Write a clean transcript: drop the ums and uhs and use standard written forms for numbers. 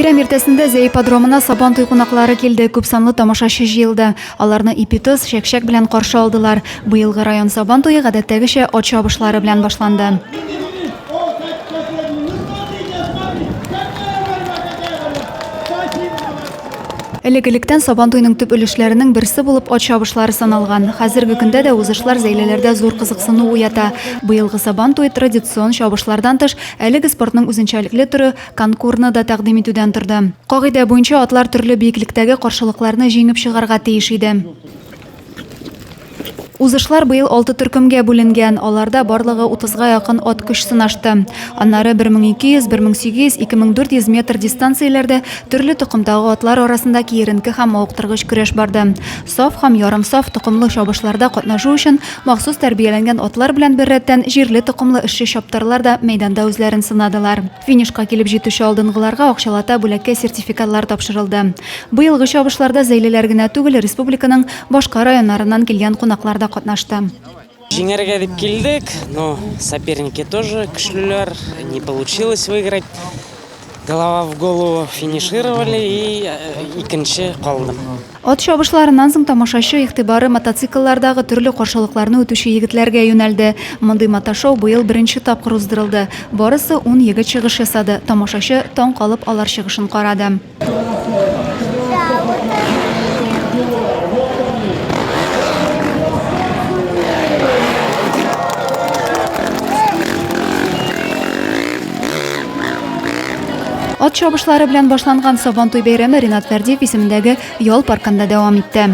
Бәйрәм иртәсендә Зәй ипподромына Сабантуй кунаклары килде, күпсанлы тамашачы җыелды. Аларны ипи-тоз, чәкчәк белән каршы алдылар. Быелгы район Сабантуе гадәттәгечә ат чабышлары белән башланды. Элек-электән Сабантуйның төп өлешләренең берсе булып ат чабышлары саналган. Хәзерге көндә дә узышлар зәйлеләрдә зур кызыксыну уята. Быелгы Сабантуй традицион чабышлардан тыш, әлеге спортның үзенчәлекле төре, конкурны да тәкъдим итүдән торды. Кагыйдә буенча, атлар төрле биеклектәге каршылыкларны җиңеп чыгарга тиеш иде. Узышлар быел алты төркемгә бүленгән, аларда барлыгы утызга якын ат көч сынашты. Аннары 1200, 1800, 2400 метр дистанцияләрдә төрле токымдагы атлар арасында киеренке һәм мавыктыргыч көрәш барды. Саф һәм ярымсаф токымлы чабышларда катнашу өчен махсус тәрбияләнгән атлар белән беррәттән җирле токымлы эшче чаптарлар да мәйданда үзләрен сынадылар. Финишка килеп җитүче алдынгыларга акчалата бүләккә сертификатлар тапшырылды. Быелгы чабышларда зәйлеләр генә түгел, республиканың башка районнарыннан килгән кунаклар да катнашты. Җиңәргә дип килдек, но соперники тоже көчлеләр, не получилось выиграть. Голова в голову финишировали и икенче калдым. Ат чабышларыннан соң тамашачы игътибары мотоцикллардагы төрле каршылыкларны үтүче егетләргә юнәлде. Мондый мотошоу быел беренче тапкыр уздырылды. Барысы ун егет чыгыш ясады, тамашачы таң калып алар чыгышын карады. Ат чабышлары белән башланган Сабантуй бәйрәме Ринат Фәрдиев исемендәге ял паркында дәвам итте.